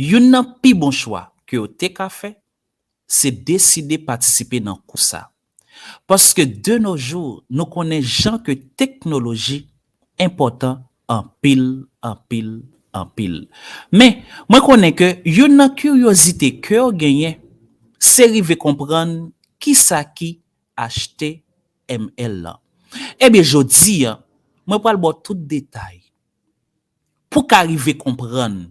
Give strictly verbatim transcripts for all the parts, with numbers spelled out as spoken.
Youn nan pi bon chwa ke w te ka fè, se deside patisipe nan kou sa. Paske de nos jours, nou konnen jan ke teknoloji enpòtan anpil, anpil, anpil. Men, mwen konnen ke youn nan kiryozite ke w genyen, se rive konprann kisa ki H T M L lan. Ebyen, jodi a, mwen pral ba w tout detay pou w ka rive konprann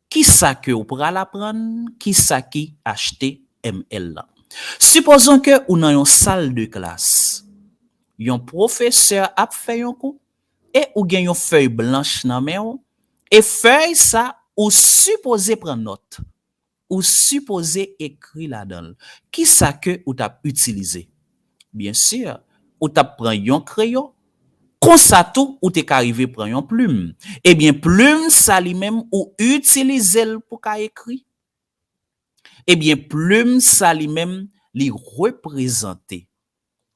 kisa ke w pral aprann, kisa ki H T M L lan. Sipozon ke ou nan yon sal de klas, yon pwofesè ap fè yon kou, e ou gen yon fèy blanch nan men w, e fèy sa, ou sipoze pran nòt. Ou sipoze ekri ladan l. Kisa ke ou t ap itilize? Byen si, ou t ap pran yon kreyon. Konsa tou, ou te ka rive pran yon plim. Ebyen, plim sa li menm, ou itilize l pou ka ekri. Ebyen, plim sa li menm, li reprezante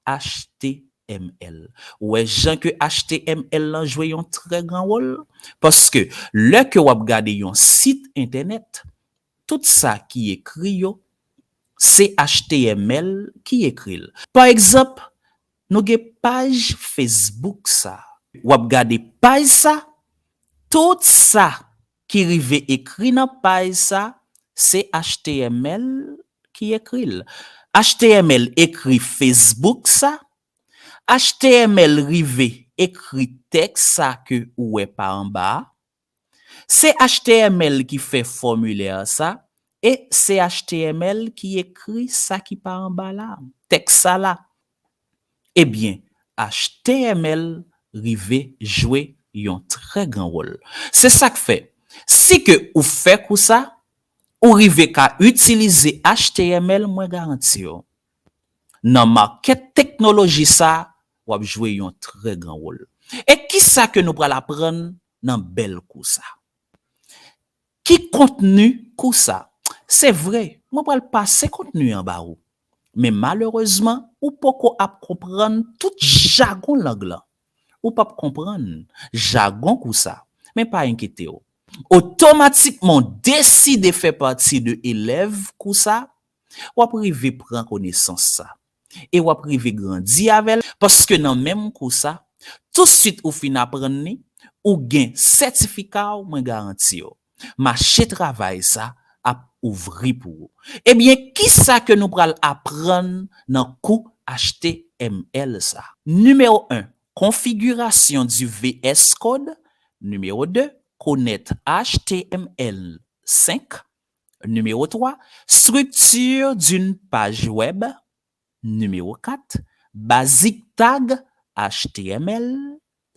H T M L. Ou wè jan ke H T M L lan jwe yon trè gran wòl? Paske lè ke w ap gade yon sit entènèt, tout sa ki ekri yo, se H T M L ki ekri l. Pa egzanp, nou gen paj Facebook sa. W ap gade paj sa, tout sa ki rive ekri nan paj sa, se H T M L ki ekri l. H T M L ekri Facebook sa, H T M L rive ekri tèks sa ke ou wè pa anba a. Se H T M L ki fè fòmilè sa, e se H T M L ki ekri sa ki pa anba la, tèks sa la. Ebyen, H T M L rive jwe yon trè gran wòl. Se sa k fè, si ke ou fè kou sa, ou rive ka itilize H T M L, mwen garanti w, nan makèt teknoloji sa, w ap jwe yon trè gran wòl. E kisa ke nou pral aprann nan bèl kou sa? Ki kontni kou sa? Se vre, mwen pral pase kontni an ba ou. Men malerezman, ou poko ap konprann tout jagon lang lan. Ou p ap konprann jagon kou sa. Men pa enkyete w. Otomatikman, w deside fè pati de elèv kou sa, w ap rive pran konesans sa. E w ap rive grandi avè l, paske nan menm kou sa, tousuit ou fin aprann li, ou gen sètifika w, mwen garanti w. Mache travay sa ap ouvri pou ou. Ebyen, kisa ke nou pral aprann nan kou H T M L sa? Nimewo en, configuration du V S Code. Nimewo de, connaître H T M L cinq. Nimewo twa, structure d'une page web. Nimewo kat, basic tag H T M L.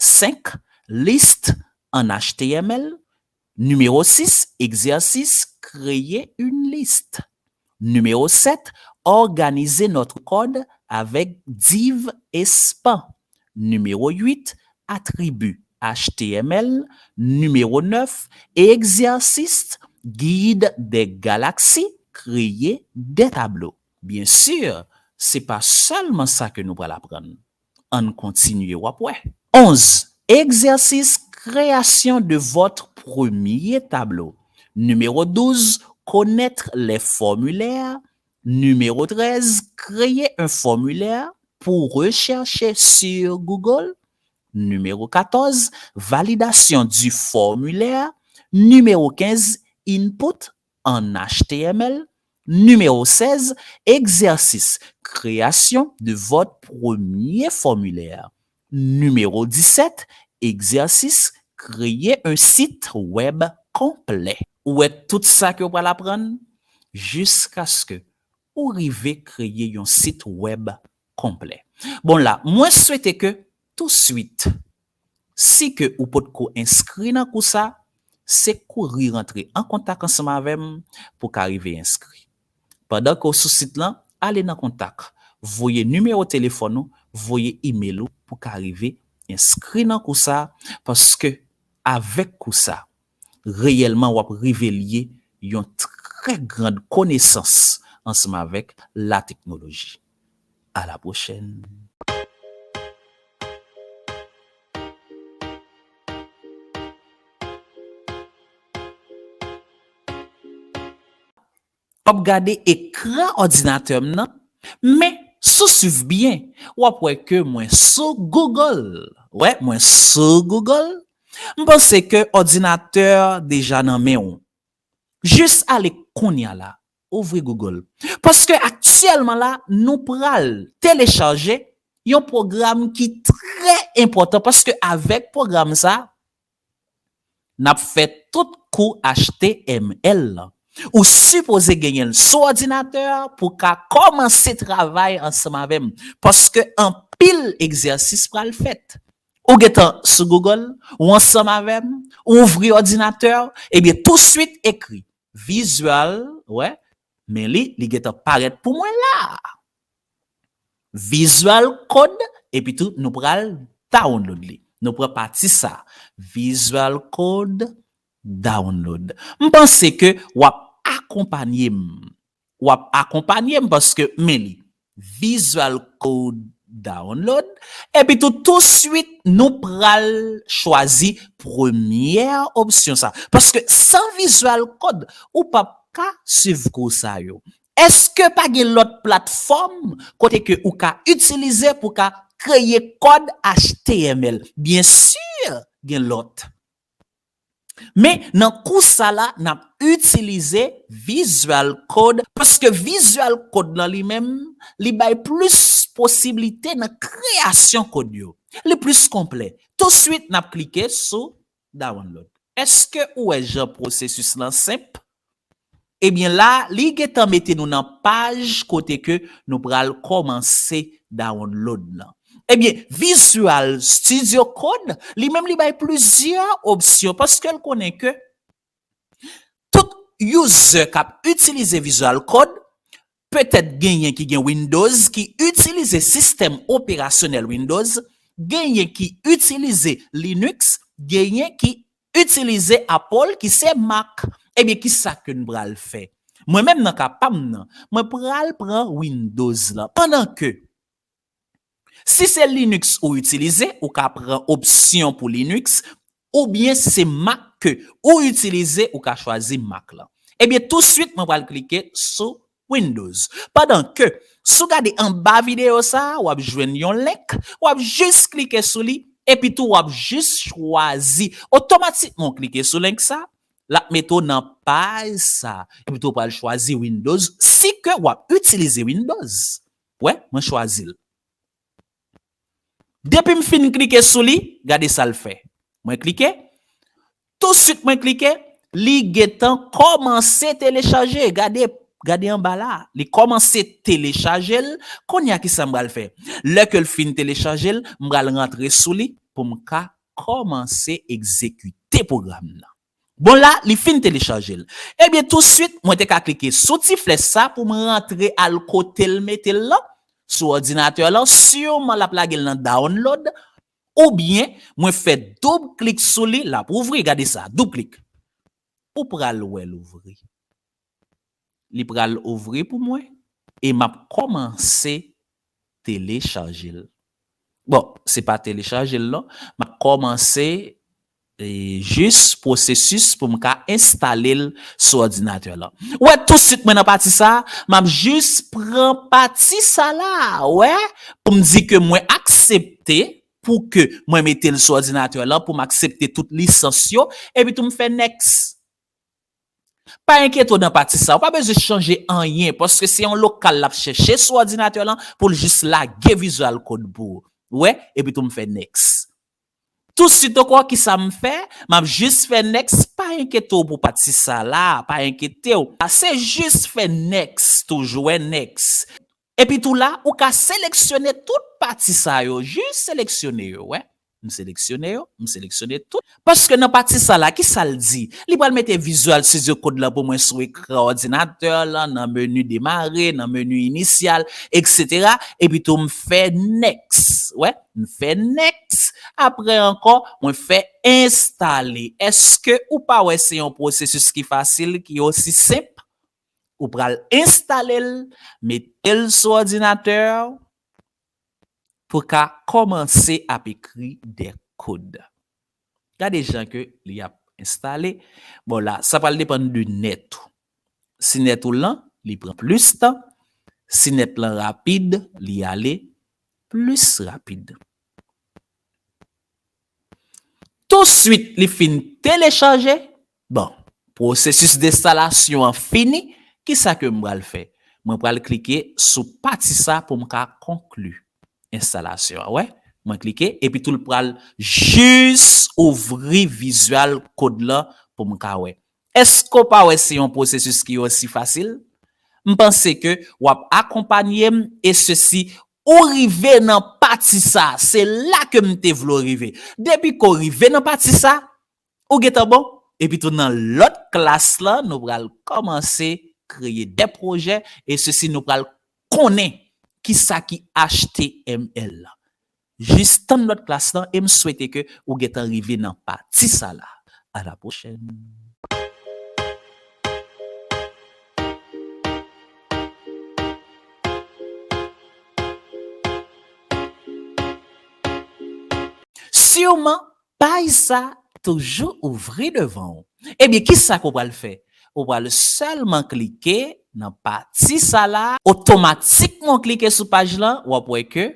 Cinq, liste en H T M L. Nimewo sis, egzèsis, créer une liste. Nimewo sèt, organiser notre code avec div et span. Nimewo uit, attribut H T M L. Nimewo nèf, egzèsis, guide des galaxies, créer des tableaux. Byen si, se pa sèlman sa ke nou pral aprann. Ann kontinye, w ap wè. Onze, exercice, création de votre premier tableau. Numéro douze, connaître les formulaires. Numéro treize, créer un formulaire pour rechercher sur Google. Numéro quatorze, validation du formulaire. Numéro quinze, input en H T M L. Numéro seize, exercice, création de votre premier formulaire. Numéro dix-sept, exercice, créer un site web complet. Ou wè tout sa ke w pral aprann jiskaske ou rive kreye yon sit wèb konplè. Bon la, mwen swete ke touswit, si ke ou potko enskri nan kou sa, se kouri rantre an kontak ansanm avè m pou ka rive enskri. Pandan ke w sou sit lan, ale nan kontak, voye nimewo telefòn ou, voye imel ou pou ka rive enskri nan kou sa, paske avèk kou sa, reyèlman w ap rive lye yon trè grand konesans ansanm avèk lateknoloji. À la prochaine. W ap gade ekran òdinatè m nan, men si w swiv byen, w ap wè ke mwen sou Google. Wè, mwen sou Google. M panse ke òdinatè deja nan men w. Jis ale kounye a la, ouvri Google. Paske aktyèlman la, nou pral telechaje yon pwogram ki trè enpòtan, paske avèk pwogram sa, n ap fè tout kou H T M L lan. Ou sipoze genyen l sou òdinatè pou ka kòmanse travay ansanm avè m, paske anpil egzèsis pral fèt. Ou gentan sou Google, ou ansanm avè m, ou ouvri òdinatè, ebyen, touswit ekri Visual, wè, men li, li gentan parèt pou mwen la. Visual Code, epi tou, nou pral download li. Nou pran pati sa, Visual Code, download. M panse ke w ap akonpanye m. W ap akonpanye m paske, men li, Visual Code download. Epi tou, touswit, nou pral chwazi premyè opsyon sa. Paske san Visual Code, ou p ap ka swiv kou sa yo. Èske pa gen lòt platfòm kote ke ou ka itilize pou ka kreye kòd H T M L? Byen si, gen lòt. Men nan kou sa la, n ap itilize Visual Code, paske Visual Code lan li menm, li bay plis posiblite nan kreyasyon kòd yo. Li plis konplè. Touswit, n ap klike sou download. Èske ou wè jan pwosesis lan senp? Ebyen la, li gentan mete nou nan paj kote ke nou pral kòmanse download lan. Ebyen, Visual Studio Code, li menm li bay plizyè opsyon paske l konnen ke tout user k ap itilize Visual Code, petèt genyen ki gen Windows, ki itilize sistèm operasyonèl Windows, genyen ki itilize Linux, genyen ki itilize Apple, ki se Mac. Ebyen, kisa ke n pral fè? Mwen menm nan ka pa m nan, mwen pral pran Windows lan. Pandan ke, si se Linux ou itilize, ou ka pran opsyon pou Linux, oubyen si se Mac ke ou itilize, ou ka chwazi Mac lan. Ebyen, touswit, mwen pral klike sou Windows. Pandan ke, si w gade anba videyo sa a, w ap jwenn yon link, w ap jis klike sou li, epi tou w ap jis chwazi. Otomatikman w klike sou link sa, l ap mete w nan paj sa, epi tou w pral chwazi Windows, si ke w ap itilize Windows. Wè, mwen chwazi l. Depi m fin klike sou li, gade sa l fè. Mwen klike. Touswit mwen klike, li gentan kòmanse telechaje. Gade, gade anba la. Li kòmanse telechaje l. Kounye a, kisa m pral fè? Lè ke l fin telechaje l, m pral rantre sou li pou m ka kòmanse egzekite pwogram nan. Bon, la, li fin telechaje l. Ebyen, touswit, mwen te ka klike sou ti flèch sa pou m rantre al kote l mete l lan, sou òdinatè lan, siman l ap lage l nan download, oubyen mwen fè doub klik sou li, l ap ouvri, gade sa, doub klik. Ou pral wè l ouvri. Li pral ouvri pou mwen e m ap kòmanse telechaje l. Bon, se pa telechaje l non, m ap kòmanse e, jis pwosesis pou m ka enstale l sou òdinatè lan. Ou wè, touswit mwen nan pati sa, m ap jis pran pati sa la, wè, pou m di ke mwen aksepte pou ke mwen mete l sou òdinatè lan, pou m aksepte tout lisans yo, epi tou m fè next. Pa enkyete w nan pati sa, ou pa bezwen chanje anyen, paske se yon lokal l ap chèche sou òdinatè lan pou l jis lage Visual Code pou ou. Ou wè, epi tou m fè next. Touswit ankò, kisa m fè? M ap jis fè next, pa enkyete w pou pati sa la, pa enkyete w. Se jis fè next, toujou wè next. Epi tou la, ou ka seleksyone tout pati sa yo, jis seleksyone yo, wè. M seleksyone yo, m seleksyone tout. Paske nan pati sa la, kisa l di? Li pral mete Visual Studio Code lan pou mwen sou ekran òdinatè lan, nan meni demare, nan meni inisyal, etsetera. Epi tou, m fè next. Wè, m fè next. Apre ankò, mwen fè enstale. Èske ou pa wè se yon pwosesis ki fasil, ki osi senp? Ou pral enstale l, mete l sou òdinatè w pou ka kòmanse ap ekri de kòd. Gade jan ke li ap enstale. Bon, la, sa pral depann de nèt ou. Si nèt ou lan, li pran plis tan. Si nèt lan rapid, li ale plis rapid. Touswit li fin telechaje, bon, pwosesis denstalasyon an fini, kisa ke m pral fè? Mwen pral klike sou pati sa pou m ka konkli enstalasyon an, wè? Mwen klike, epi tou l pral jis ouvri Visual Code lan pou m ka wè. Èske w pa wè se yon pwosesis ki osi fasil? M panse ke w ap akonpanye m e sesi ou rive nan pati sa, se la ke m te vle w rive. Depi ke w rive nan pati sa, ou gentan bon. Epi tou nan lòt klas lan, nou pral kòmanse kreye de pwojè e sesi nou pral konnen kisa ki H T M L lan. Jis tann lòt klas lan e m swete ke ou gentan rive nan pati sa la. À la prochaine. Siman, paj sa toujou ouvri devan w. Ebyen, kisa ke w pral fè? Ou pral sèlman klike nan pati sa la. Otomatikman w klike sou paj lan, w ap wè ke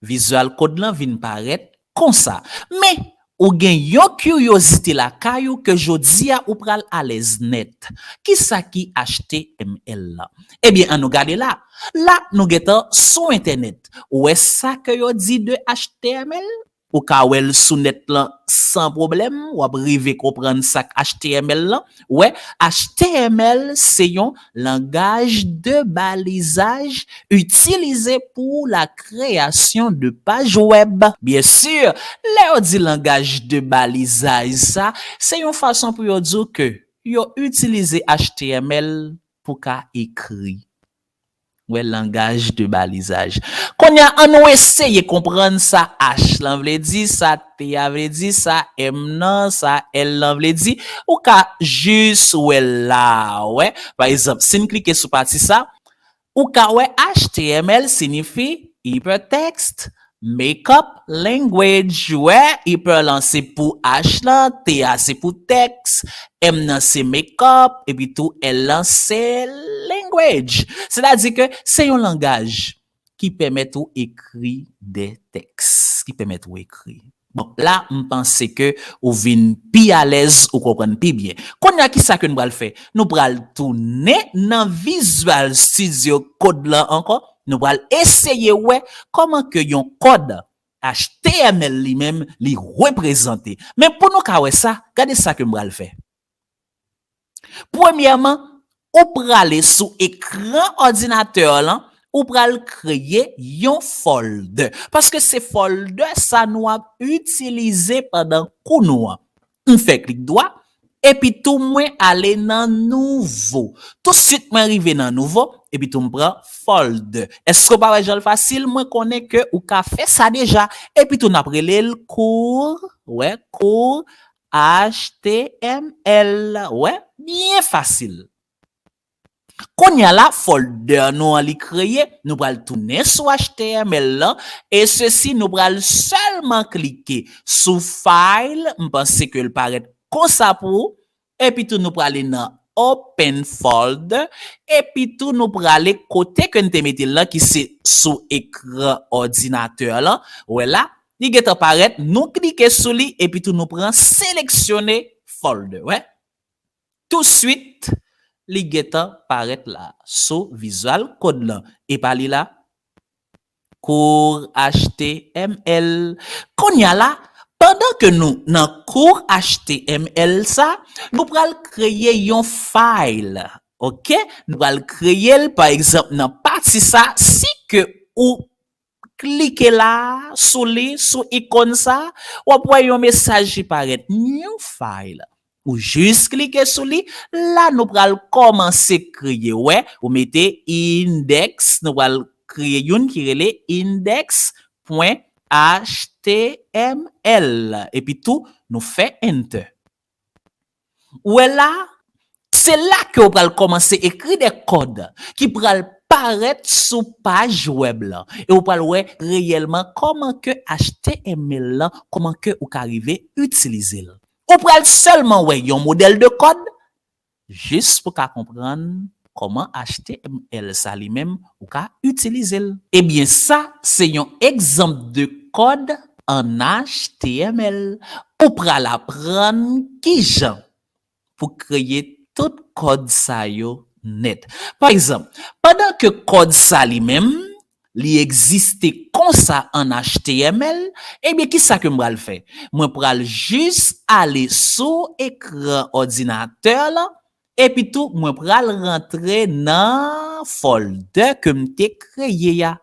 Visual Code lan vin parèt konsa. Men, ou gen yon kiryozite lakay ou ke jodi a ou pral alèz nèt. Kisa ki H T M L lan? Ebyen, ann nou gade la. La, nou gentan sou entènèt. Ou wè sa ke yo di de H T M L? Ou ka wè l sou nèt lan san pwoblèm, w ap rive konprann sa k H T M L lan. Wè, H T M L se yon langaj de balizaj itilize pou la création de paj wèb. Byen si, lè yo di langaj de balizaj sa, se yon fason pou yo di w ke yo itilize H T M L pou ka ekri. Wè, langaj de balizaj. Kounye a, ann nou eseye konprann sa H lan vle di, sa T a vle di, sa M nan, sa L lan vle di. Ou ka jis wè la, wè. Pa egzanp, si n klike sou pati sa, ou ka wè H T M L siyifi hypertext, Makeup language, wè, hyper lan se pou H lan, T a se pou text, M nan se makeup, epi tou L lan se language. Sètadi ke se yon langaj ki pèmèt ou ekri de tèks, ki pèmèt ou ekri. Bon, la, m panse ke ou vin pi alèz, ou konprann pi byen. Kounye a, kisa ke nou pral fè? Nou pral tounen nan Visual Studio Code lan ankò. Nou pral eseye wè kòman ke yon kòd H T M L li menm, li reprezante. Men pou nou ka wè sa, gade sa ke m pral fè. Premyèman, ou prale sou ekran òdinatè lan, ou pral kreye yon folder. Paske se folder sa nou ap itilize pandan kou nou an. M fè klik dwat, epi tou mwen ale nan nouvo. Touswit mwen rive nan nouvo, epi tou m pran folder. Èske w pa wè jan l fasil? Mwen konnen ke ou ka fè sa deja. Epi tou n ap rele l kou, wè, kou H T M L. Wè, byen fasil. Kounye a la, folder nou an li kreye, nou pral tounen sou H T M L lan, e sesi nou pral sèlman klike sou file, m panse ke l parèt konsa pou ou, epi tou nou prale nan open folder, epi tou nou prale kote ke n te mete l lan ki se sou ekran òdinatè lan, wè la, li gentan parèt, nou klike sou li, epi tou nou pran seleksyone folder, wè. Touswit, li gentan parèt la sou Visual Code lan. E pa li la? Kou H T M L. Kounye a la, pandan ke nou nan kou H T M L sa, nou pral kreye yon file. Oke? Nou pral kreye l, pa egzanp, nan pati sa, si ke ou klike la, sou li, sou ikòn sa, w ap wè yon mesaj ki parèt, New File. Ou jis klike sou li, la nou pral kòmanse kreye. Wè, ou mete index, nou pral kreye youn ki rele index pwen H T M L. Epi tou, nou fè enter. Ou wè la, se la ke w pral kòmanse ekri de kòd ki pral parèt sou paj wèb lan. E w pral wè reyèlman kòman ke H T M L lan, kòman ke ou ka rive itilize l. Ou pral sèlman wè yon modèl de kòd, jis pou ka konprann kòman H T M L sa li menm ou ka itilize l. Ebyen, sa se yon egzanp de kòd an H T M L. Ou pral aprann kijan pou kreye tout kòd sa yo nèt. Pa egzanp, pandan ke kòd sa li menm, li egziste konsa an H T M L, ebyen, kisa ke m pral fè? Mwen pral jis ale sou ekran òdinatè lan, epi tou mwen pral rantre nan fòldè ke m te kreye a.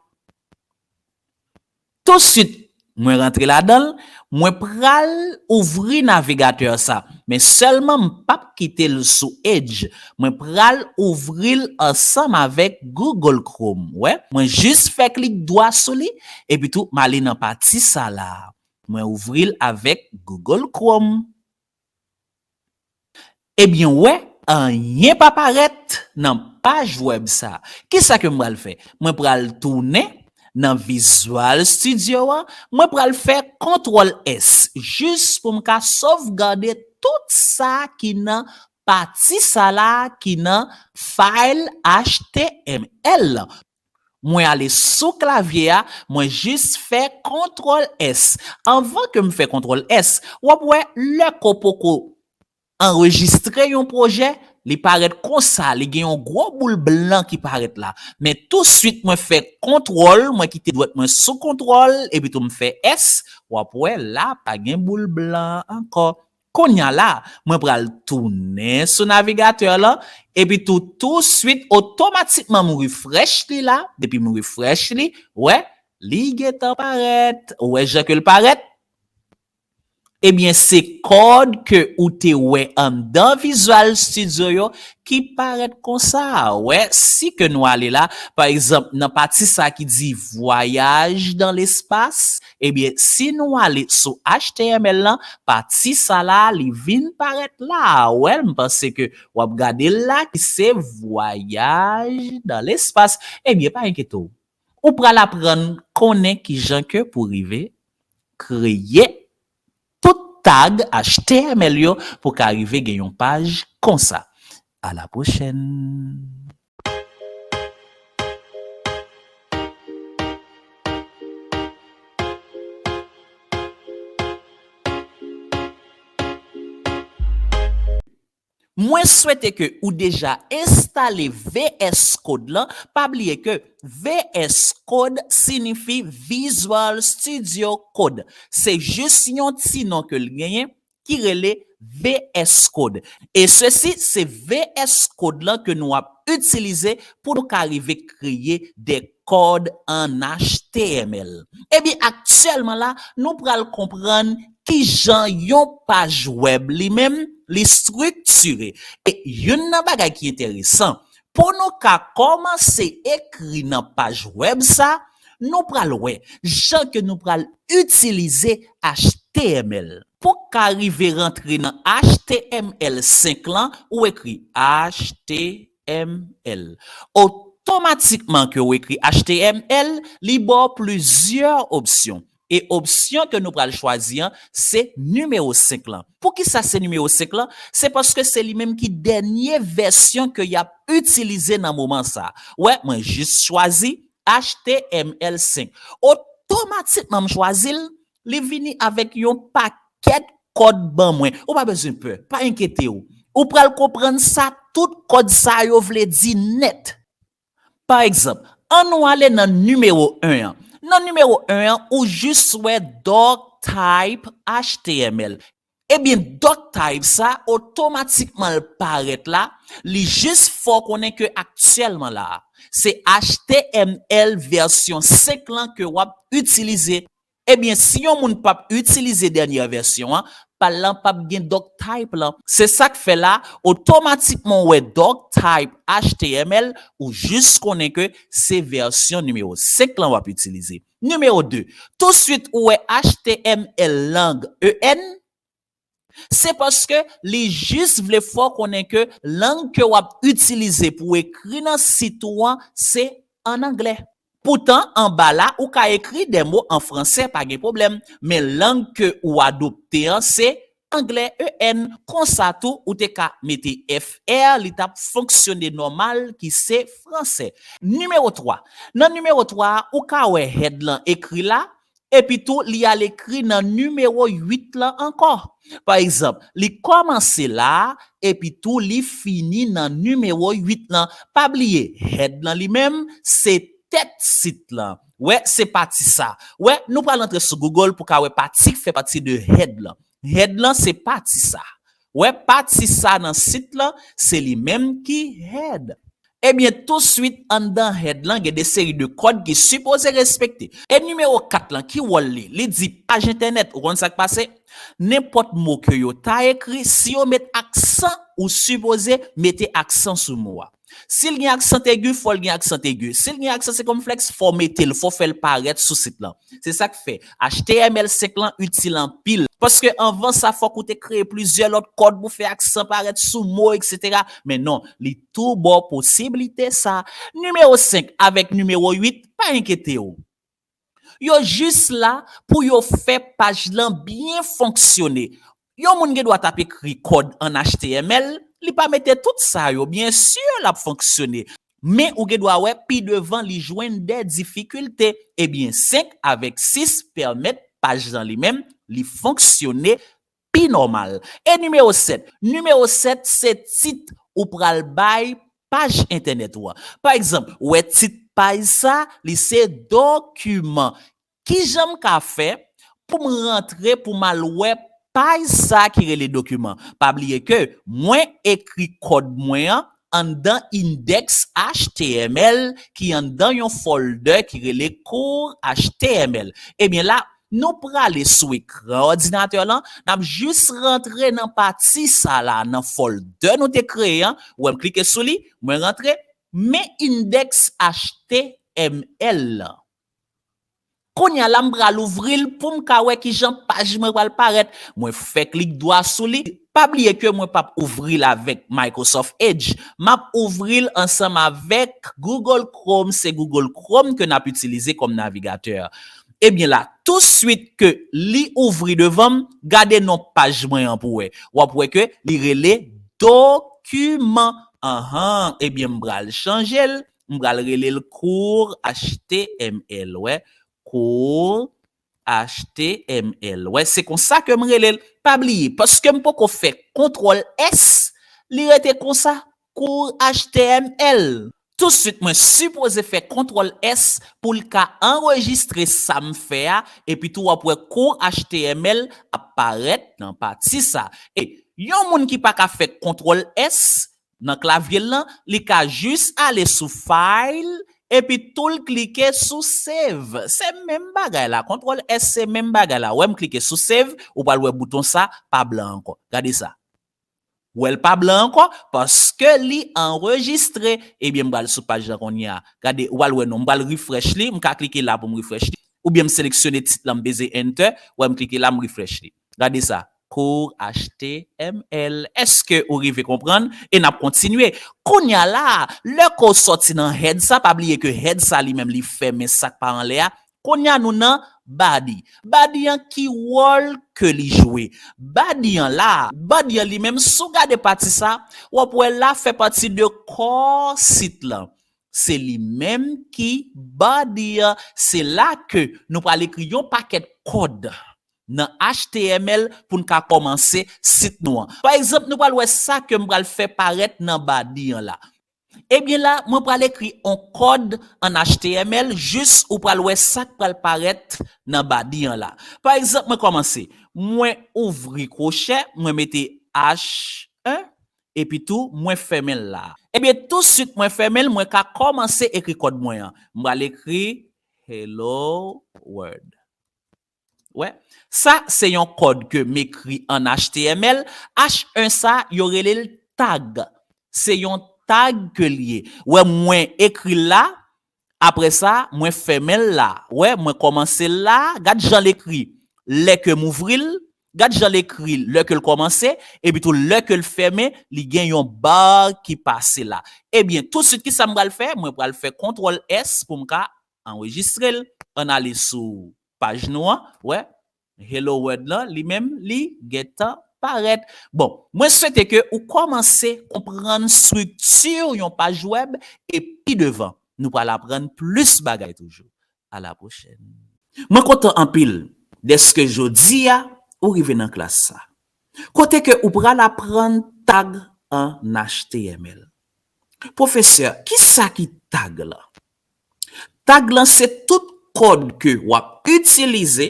Touswit, mwen rantre ladan l, mwen pral ouvri navigatè sa, men sèlman m p ap kite l sou Edge. Mwen pral ouvri l ansanm avèk Google Chrome. Wè, mwen jis fè klik dwa sou li, epi tou m ale nan pati sa la. Mwen ouvri l avèk Google Chrome. Ebyen, w wè, anyen pa parèt nan paj wèb sa. Kisa ke m pral fè? Mwen pral tounen nan Visual Studio an, mwen pral fè kontwòl S, jis pou m ka sovgade tout sa ki nan pati sa la, ki nan file H T M L lan. Mwen ale sou klavye a, mwen jis fè kontwòl S. Anvan ke m fè kontwòl S, w ap wè lè ke w poko anrejistre yon pwojè, li parèt konsa, li gen yon gwo boul blan ki parèt la. Men touswit mwen fè kontwòl, mwen kite dwèt mwen sou kontwòl, epi tou m fè S, w ap wè la pa gen boul blan ankò. Kounye a la, mwen pral tounen sou navigatè lan, epi tou, touswit, otomatikman, m refresh li la. Depi m refresh li, wè, li gentan parèt. Ou wè jan ke l parèt? Ebyen, se kòd ke ou te wè anndan Visual Studio yo ki parèt konsa. Wè, si ke nou ale la, pa egzanp, nan pati sa ki di Voyage dans l'espace, ebyen, si nou ale sou H T M L lan, pati sa la, li vin parèt la. Wè, m panse ke w ap gade l la, ki se Voyage dans l'espace. Ebyen, pa enkyete w. Ou pral aprann konnen kijan ke pou rive kreye tout tag H T M L yo pou ka rive gen yon paj konsa. À la prochaine! Mwen swete ke ou deja enstale V S Code lan. Pa bliye ke V S Code siyifi Visual Studio Code. Se jis yon ti non ke l genyen ki rele V S Code. E sesi se V S Code lan ke nou ap itilize pou nou ka rive kreye de kòd an H T M L. Ebyen, aktyèlman la, nou pral konprann kijan yon paj wèb li menm, li estriktire. E youn nan bagay ki enteresan, pou nou ka kòmanse ekri nan paj wèb sa, nou pral wè jan ke nou pral itilize H T M L. Pou ka rive rantre nan H T M L senk lan, ou ekri H T M L. Otomatikman ke w ekri H T M L, li ba w plizyè opsyon. E opsyon ke nou pral chwazi an, se nimewo senk lan. Poukisa se nimewo senk lan? Se paske se li menm ki dènye vèsyon ke y ap itilize nan moman sa. Wè, mwen jis chwazi H T M L senk. Otomatikman m chwazi l, li vini avèk yon pakèt kòd ban mwen. Ou pa bezwen pè, pa enkyete w. Ou pral konprann sa tout kòd sa yo vle di nèt. Pa egzanp, ann nou ale nan nimewo en an. Nan nimewo en an, ou jis wè Doctype H T M L. Ebyen, Doctype sa, otomatikman l parèt la, li jis fè w konnen ke aktyèlman la, se H T M L vèsyon senk lan ke w ap itilize. Ebyen, si yon moun p ap itilize dènyè vèsyon an, pa l lan p ap gen Doctype lan. Se sa k fè la, otomatikman w wè Doctype H T M L, ou jis konnen ke se vèsyon nimewo senk lan w ap itilize. Nimewo de, touswit ou wè H T M L lang E N, se paske li jis vle fè w konnen ke lang ke w ap itilize pou w ekri nan sit ou an, se ann anglè. Poutan, anba la, ou ka ekri de mo an fransè, pa gen pwoblèm, men lang ke ou adopte an, se anglè E N, konsa tou ou te ka mete F R, li t ap fonksyone nòmal ki se fransè. Nimewo twa. Nan nimewo twa a, ou ka wè head lan ekri la, epi tou li al ekri nan nimewo uit lan ankò. Pa egzanp, li kòmanse la a, epi tou li fini nan nimewo uit lan. Pa bliye, head lan li menm, se tèt sit lan. Wè, se pati sa. Wè, nou pral antre sou Google pou ka wè pati k fè pati de head lan. Head lan se pati sa. Wè, pati sa nan sit lan, se li menm ki head. Ebyen, touswit anndan head lan, gen de seri de kòd ki sipoze respekte. E nimewo kat lan, ki wòl li? Li di paj entènèt, ou konn sa k pase? Nenpòt mo ke yo ta ekri, si yo met aksan, ou sipoze mete aksan sou mo a. Si l gen aksan egi, fò l gen aksan egi. Si l gen aksan sikonflèks, fò w mete l, fò w fè l parèt sou sit lan. Se sa k fè H T M L senk lan itil anpil. Paske anvan sa, fòk ou te kreye plizyè lòt kòd pou fè aksan parèt sou mo, etsetera. Men non, li tou ba w posiblite sa. Nimewo senk avèk nimewo uit, pa enkyete w. Yo jis la pou yo fè paj lan byen fonksyone. Yon moun gen dwa t ap ekri kòd an H T M L, li pa mete tout sa yo, byen si l ap fonksyone. Men ou gen dwa wè pi devan li jwenn de difikilte. Ebyen, senk avèk sis pèmèt paj lan li menm, li fonksyone pi nòmal. E nimewo sèt? Nimewo sèt se tit ou pral bay paj entènèt ou an. Pa egzanp, wè tit paj sa, li se dokiman. Kijan m ka fè pou m rantre pou m al wè paj sa ki rele dokiman? Pa bliye ke mwen ekri kòd mwen an anndan index H T M L ki anndan yon folder ki rele cours H T M L. Ebyen la, nou prale sou ekran òdinatè lan, n ap jis rantre nan pati sa la, nan folder nou te kreye an. Wè, m klike sou li, mwen rantre, men index H T M L lan. Kounye a la, m pral ouvri l pou m ka wè kijan paj mwen pral parèt. Mwen fè klik dwa sou li. Pa bliye ke mwen p ap ouvri l avèk Microsoft Edge. M ap ouvri l ansanm avèk Google Chrome. Se Google Chrome ke n ap itilize kòm navigatè. Ebyen la, touswit ke li ouvri devan m, gade non paj mwen an pou wè. W ap wè ke li rele dokiman. Anhan, ebyen, m pral chanje l. M pral rele l cours H T M L, wè. Cours H T M L. Wè, se konsa ke m rele l. Pa bliye, paske m poko fè kontwòl S, li rete konsa, cours H T M L. Touswit, mwen sipoze fè kontwòl S pou l ka anrejistre sa m fè a, epi tou w ap wè cours H T M L ap parèt nan pati sa. E yon moun ki pa ka fè kontwòl S nan klavye l lan, li ka jis ale sou File, epi tou l klike sou Save. Se menm bagay la, kontwòl S se menm bagay la. Wè, m klike sou Save, ou pral wè bouton sa pa blan ankò. Gade sa. Wè, l pa blan ankò, paske li anrejistre. Ebyen, m pral sou paj lan kounye a. Gade, ou pral wè non, m pral refresh li, m ka klike la pou m refresh li. Oubyen m seleksyone tit lan, m peze Enter, wè, m klike la, m refresh li. Gade sa, cours H T M L. Èske ou rive konprann? E n ap kontinye. Kounye a la, lè ke w sòti nan head sa, pa bliye ke head sa li menm li fèmen sa k pa anlè a. Kounye a nou nan body. Body an ki wòl ke li jwe? Body an la, body an li menm, si w gade pati sa, w ap wè la fè pati de kò sit lan. Se li menm ki body an. Se la ke nou pral ekri yon pakèt kòd nan H T M L pou n ka kòmanse sit nou an. Pa egzanp, nou pral wè sa ke m pral fè parèt nan body an la. Ebyen la, mwen pral ekri on kòd an H T M L, jis ou pral wè sa k pral parèt nan body an la. Pa egzanp, mwen kòmanse. Mwen ouvri kwochè, mwen mete H un, epi tou, mwen fèmen l la. Ebyen, tousuit mwen fèmen l, mwen ka kòmanse ekri kòd mwen an. Mwen pral ekri Hello World. Wè, sa se yon kòd ke m ekri an H T M L. H un sa, yo rele l tag. Se yon tag ke l ye. Wè, mwen ekri l la, apre sa, mwen fèmen l la. Wè, mwen kòmanse l la. Gad jan l ekri lè ke m ouvri l. Gad jan l ekri lè ke l kòmanse. Epi tou, lè ke l fèmen, li gen yon bar ki pase la. Ebyen, tousuit, kisa m pral fè? Mwen pral fè kontwòl S pou m ka anrejistre l. Ann ale sou paj nou an, wè, Hello World lan, li menm, li gentan parèt. Bon, mwen swete ke ou kòmanse konprann estrikti yon paj wèb e pi devan, nou pral aprann plis bagay toujou. A la pwochèn. Mwen kontan anpil dèske jodi a ou rive nan klas sa. Kote ke ou pral aprann tag an H T M L. Pwofesè, kisa ki tag lan? Tag lan se tout kòd ke w ap itilize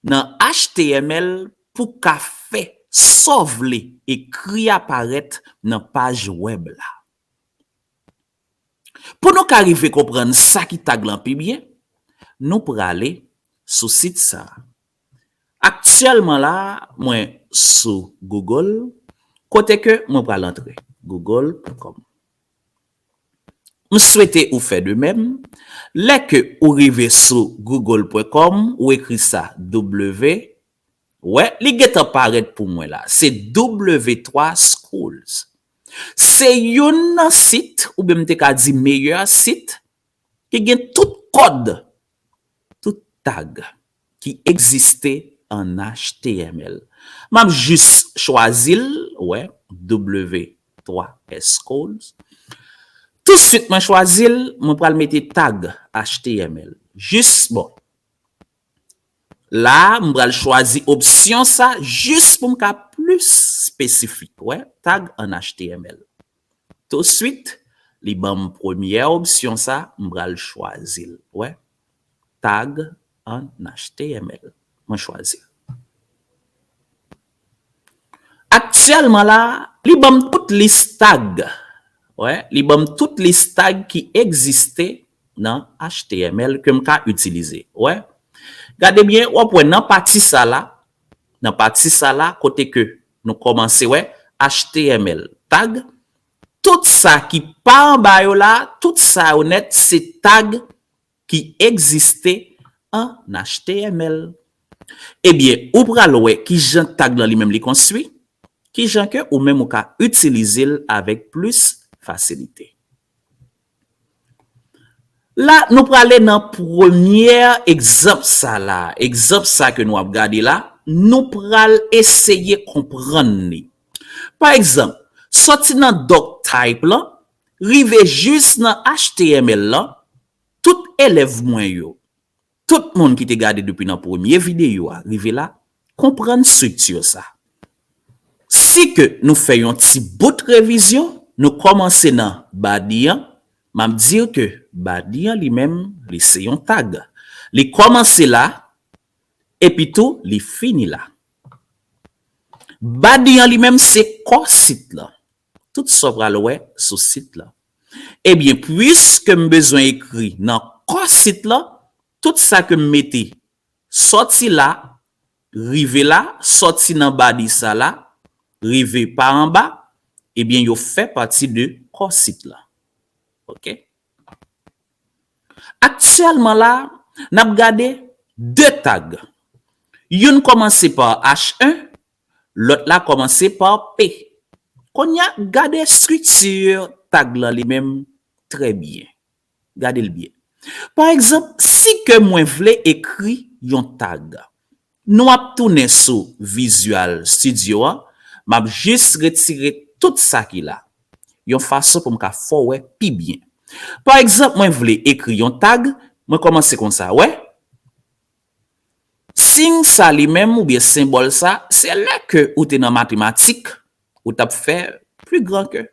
nan H T M L pou ka fè sa w vle ekri a parèt nan paj wèb la. Pou nou ka rive konprann sa ki tag lan pi byen, nou prale sou sit sa a. Aktyèlman la, mwen sou Google, kote ke mwen pral antre, google pwen kòm. M swete ou fè de menm. Lè ke ou rive sou google pwen kòm, ou ekri sa W, wè, li gentan parèt pou mwen la. Se W twa Schools. Se youn nan sit, oubyen m te ka di meyè sit, ki gen tout kòd, tout tag ki egziste an H T M L. M ap jis chwazi l, wè, W twa Schools. Touswit mwen chwazi l, mwen pral mete tag H T M L. Jis, bon. La, m pral chwazi opsyon sa jis pou m ka plis espesifik, wè, tag an H T M L. Touswit, li ban m premyè opsyon sa, m pral chwazi l, wè, tag an H T M L. Mwen chwazi l. Aktyèlman la, li ban m tout lis tag. Wè, li ban m tout lis tag ki egziste nan H T M L ke m ka itilize. Wè, gade byen, w ap wè nan pati sa la, nan pati sa la, kote ke nou kòmanse wè H T M L tag, tout sa ki pa anba yo la, tout sa yo nèt, se tag ki egziste an H T M L. Ebyen, ou pral wè kijan tag lan li menm li konstwi, kijan ke ou menm ou ka itilize l avèk plis fasilite. La, nou prale nan premyè egzanp sa la. Egzanp sa ke nou ap gade la, nou pral eseye konprann li. Pa egzanp, sòti nan doctype lan, rive jis nan H T M L lan, tout elèv mwen yo, tout moun ki te gade depi nan premye videyo a rive la, konprann estrikti sa. Si ke nou fè yon ti bout revizyon, nou kòmanse nan body an, m ap di ke body an li menm, li se yon tag. Li kòmanse la, epi tou li fini la. Body an li menm se kò sit lan. Tout sa w pral wè sou sit lan. Ebyen, piske m bezwen ekri nan kò sit lan, tout sa ke m mete sòti la, rive la, sòti nan body sa la, rive pa anba, ebyen, yo fè pati de kò sit lan. Oke? Aktyèlman la, n ap gade de tag. Youn kòmanse pa H en, lòt la kòmanse pa P. Kounye a, gade estrikti tag lan li menm trè byen. Gade l byen. Pa egzanp, si ke mwen vle ekri yon tag, nou ap tounen sou Visual Studio an, m ap jis retire tout sa ki la, yon fason pou m ka fè w wè pi byen. Pa egzanp, mwen vle ekri yon tag, mwen kòmanse konsa, wè. Siy sa li menm oubyen senbòl sa, se lè ke ou te nan matematik, ou t ap fè pli gran ke,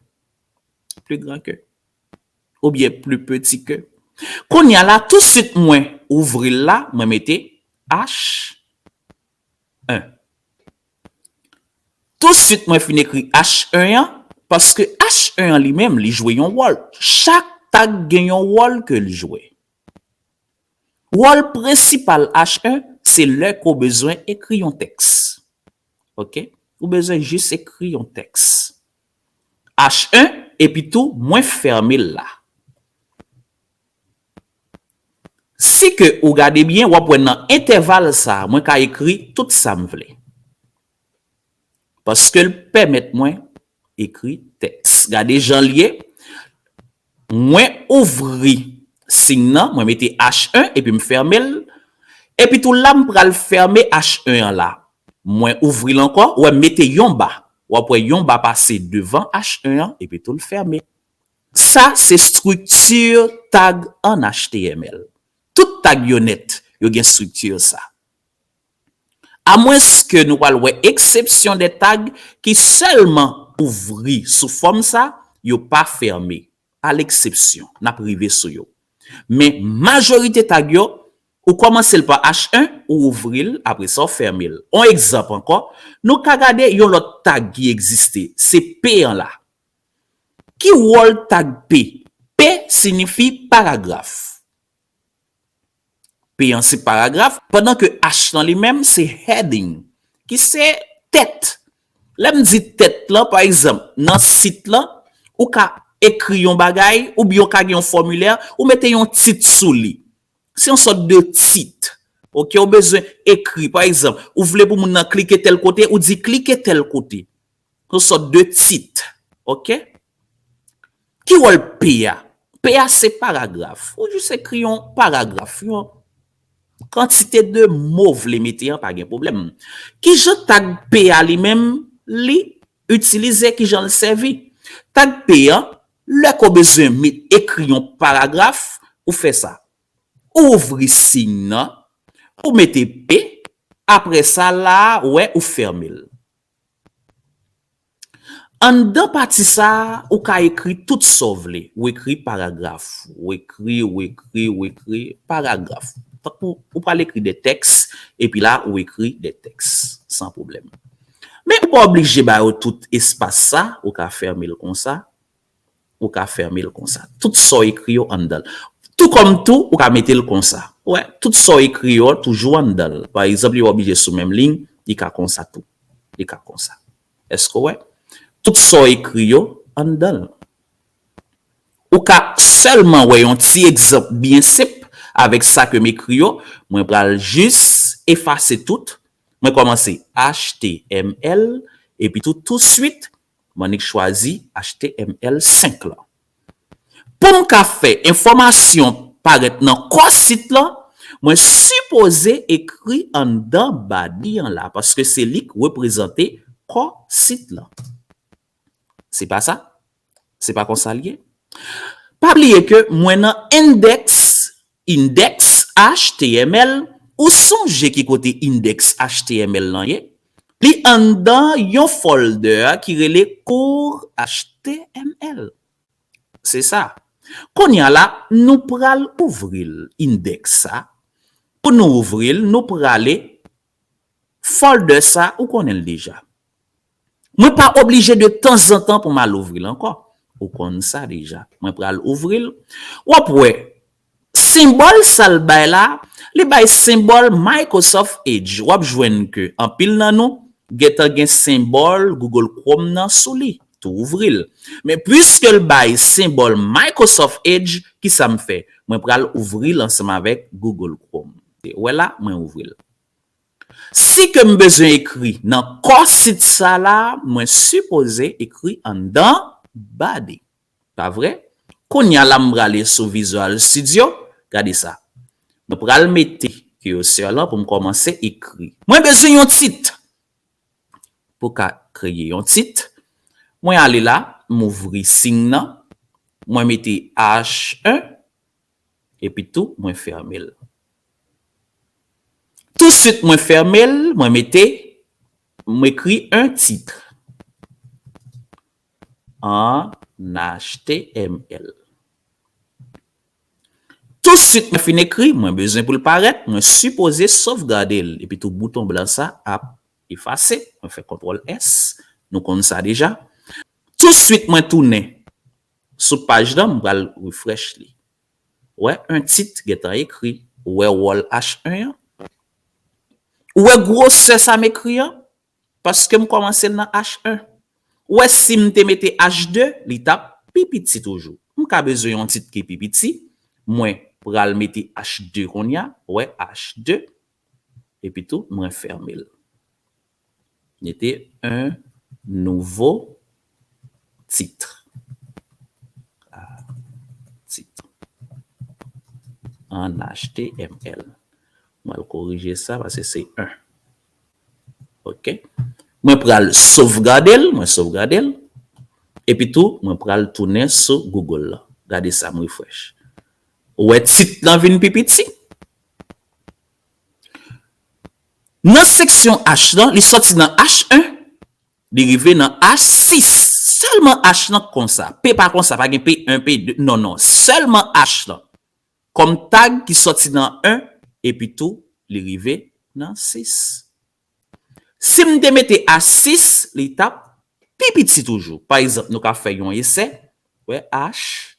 pli gran ke, oubyen pli peti ke. Kounye a la, touswit mwen ouvri l la, mwen mete H en. Touswit mwen fin ekri H en an, paske H en an li menm, li jwe yon wòl. Chak tag gen yon wòl ke l jwe. Wòl prensipal H en, se lè ke w bezwen ekri yon tèks. Oke? Ou bezwen jis ekri yon tèks. H en, epi tou, mwen fèmen l la. Si ke ou gade byen, w ap wè nan entèval sa, mwen ka ekri tout sa m vle. Paske l pèmèt mwen ekri tèks. Gade jan l ye. Mwen ouvri siy nan, mwen mete H en epi m fèmen l. Epi tou la, m pral fèmen H en an la. Mwen ouvri l ankò, ou wè m mete yon ba. W ap wè yon ba pase devan H en an, epi tou l fèmen. Sa se estrikti tag an H T M L. Tout tag yo nèt, yo gen estrikti sa. Amwenske nou pral wè eksepsyon de tag ki sèlman ouvri sou fòm sa, yo pa fèmen. A leksepsyon, n ap rive sou yo. Men majorite tag yo, ou kòmanse l pa H en, ou ouvri l, apre sa w fèmen l. On egzanp ankò, nou ka gade yon lòt tag ki egziste, se P an la. Ki wòl tag P? P siyifi paragraf. P an se paragraf, pandan ke H lan li menm se heading, ki se tèt. Lè m di tèt lan, pa egzanp, nan sit lan, ou ka ekri yon bagay, oubyen ou ka gen yon fòmilè, ou mete yon tit sou li. Se yon sòt de tit. Oke, ou bezwen ekri, pa egzanp, ou vle pou moun nan klike tèl kote, ou di klike tèl kote. Yon sòt de tit. Oke? Ki wòl P a? P a se paragraf. Ou jis ekri yon paragraf, yon kantite de mo w vle mete an, pa gen pwoblèm. Kijan tag P a li menm, li itilize, kijan l sèvi? Tag P a, lè ke w bezwen met, ekri yon paragraf, ou fè sa. Ou ouvri siy nan, ou mete P, apre sa la, ou wè, ou fèmen l. Anndan pati sa a, ou ka ekri tout sa w vle. Ou ekri paragraf, ou ekri, ou ekri, ou ekri paragraf. Tankou ou pral ekri de tèks, epi la, ou ekri de tèks, san pwoblèm. Men ou pa oblije ba yo tout espas sa, ou ka fèmen l konsa, ou ka fèmen l konsa. Tout sa w ekri yo anndan l. Tou kòm tou, ou ka mete l konsa. Ou wè, tout sa w ekri yo toujou anndan l. Pa egzanp, li pa oblije sou menm liy, li ka konsa tou. Li ka konsa. Èske w wè? Tout sa w ekri yo anndan l. Ou ka sèlman wè yon ti egzanp byen senp avèk sa ke m ekri yo. Mwen pral jis efase tout. Mwen kòmanse H T M L, epi tou, touswit, m annik chwazi H T M L senk lan. Pou m ka fè enfòmasyon parèt nan kò sit lan, mwen sipoze ekri anndan body an la, paske se li k reprezante kò sit lan. Se pa sa? Se pa konsa l ye? Pa bliye ke mwen nan index, index H T M L, ou sonje ki kote index H T M L lan ye? Li anndan yon folder ki rele cours H T M L. Se sa. Kounye a la, nou pral ouvri l, index sa. Pou nou ouvri l, nou prale folder sa, ou konnen l deja. Mwen pa oblije de tanzantan pou m al ouvri l ankò. Ou konn sa deja. Mwen pral ouvri l. W ap wè, senbòl sa l bay la, li bay senbòl Microsoft Edge. W ap jwenn ke anpil nan nou gentan gen senbòl Google Chrome nan sou li. Tou ouvri l. Men piske l bay senbòl Microsoft Edge, ki sa m fè? Mwen pral ouvri l ansanm avèk Google Chrome. Ou wè la, mwen ouvri l. Si ke m bezwen ekri nan kò sit sa la, mwen sipoze ekri anndan body. Pa vre? Kounye a la m prale sou Visual Studio, gade sa. Mwen pral mete cursor lan pou m kòmanse ekri. Mwen bezwen yon tit. Pou ka kreye yon tit, mwen ale la, m ouvri siy nan, mwen mete H en, epi tou, mwen fèmen l. Touswit mwen fèmen l, mwen mete, mwen ekri un titre en H T M L. Touswit mwen fin ekri, mwen bezwen pou l parèt, mwen sipoze sovgade l, epi tou bouton blan sa ap efase, mwen fè kontwòl S, nou konn sa deja. Touswit mwen tounen sou paj lan, m pral refresh li. Ou wè, un titre gentan ekri. Ou wè wòl H en an? Ou wè gwosè sa m ekri an? Paske m kòmanse l nan H en. Ou wè, si m te mete H de, li t ap pi piti toujou. M ka bezwen yon tit ki pi piti. Mwen pral mete H de kounye a. Ou wè, H de. Epi tou, mwen fèmen l. Mete un nouveau titre. Ah, titre. En H T M L. Mwen al korije sa paske se un. Ok. Ok? Mwen pral sovgade l, mwen sovgade l. Epi tou, mwen pral tounen sou Google la. Gade sa, m refresh. Ou wè tit lan vin pi piti. Nan seksyon H lan, li sòti nan H en, li rive nan H sis. Sèlman H lan konsa. P pa konsa, pa gen P en, P de, non, non. Sèlman H lan. Kòm tag ki sòti nan en, epi tou, li rive nan sis. Si m te mete H sis, li t ap pi piti toujou. Pa egzanp, nou ka fè yon esè. Wè, H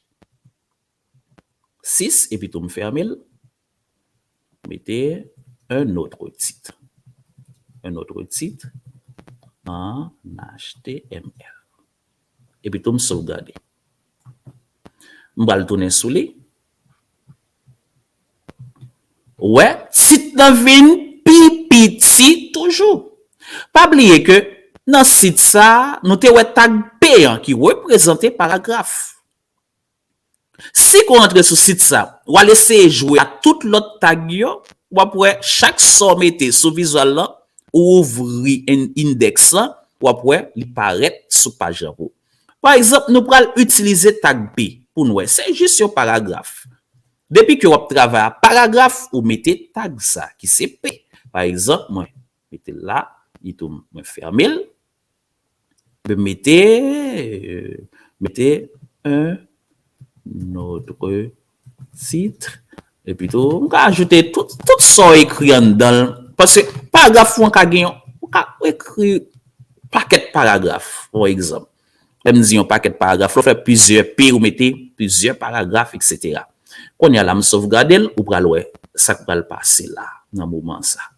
sis, epi tou m fèmen l. Mete un autre titre. Un autre titre en H T M L. Epi tou m sovgade. M pral tounen sou li. Wè, tit lan vin pi piti toujou. Pa bliye ke nan sit sa, nou te wè tag P an ki reprezante paragraf. Si ke w antre sou sit sa, w al eseye jwe ak tout lòt tag yo, w ap wè chak sa w mete sou vizyèl lan, ou ouvri in-, indèks lan, w ap wè li parèt sou paj lan pou ou. Pa egzanp, nou pral itilize tag P pou n wè. Se jis yon paragraf. Depi ke w ap travay a paragraf, ou mete tag sa ki se P. Pa egzanp, mwen mete l la, li tou mwen fèmen l. Mete, euh, mete un autre titre. Epi tou, m ka ajoute tout, tout sa w ekri anndan l. Paske paragraf ou an ka gen yon, ou ka ekri pakèt paragraf, pa egzanp. Lè m di yon pakèt paragraf, lè w fè plizyè P, ou mete plizyè paragraf, etsetera. Kounye a la, m sovgade l, ou pral wè sa k pral pase la, nan moman sa.